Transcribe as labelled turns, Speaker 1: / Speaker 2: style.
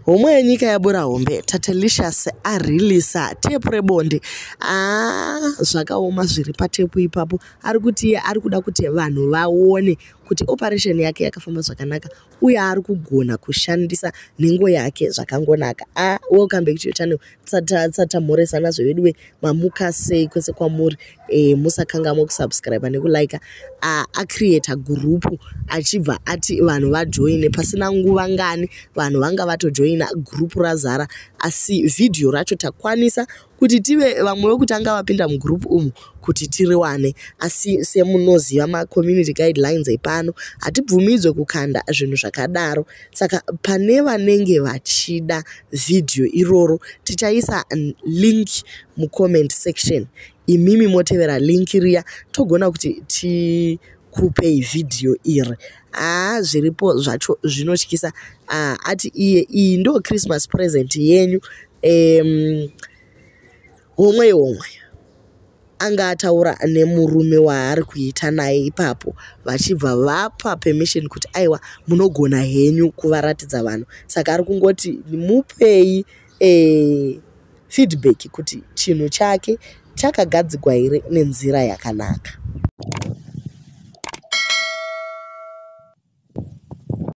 Speaker 1: Homwe yenyika yabura hombe, Tatelicious areleaser tepu rebonde. Haa zvakaoma zviri patepu ipapo. Ari kuti iye ari kuda kuti vanhu vaone kuti operation yake yakafamba zvakanaka uye ari kugona kushandisa nhengo yake zvakangonaka. Ah, welcome back to your channel. Tisati tamhoresana zveveduwe, mamuka sei kwese kwamuri? Musakanganwa kusubscribe nekulike. Acreata group achibva ati vanhu vajoine. Pasina nguva ngani vanhu vanga vatojoina group razara, asi vhidhiyo racho takwanisa kuti tive vamwe vekutanga vapinda mugroup umu kuti tiriwane. Asi semunoziva macommunity guidelines epano, hatibvumidzwe kukanda zvinhu zvakadaro. Saka pane vanenge vachida vhidhiyo iroro, tichaisa link mucomment section, imimi motevera link riya, togona kuti tikupei vhidhiyo iri. Haa, zviripo zvacho zvinotyisa. Ati iye iyi ndo Christmas present yenyu. Homwe homwe anga ataura nemurume waari kuita naye ipapo, vachibva vapa permission kuti aiwa, munogona henyu kuvaratidza vanhu. Saka ari kungoti mupei feedback kuti chinhu chake chakagadzigwa here nenzira yakanaka.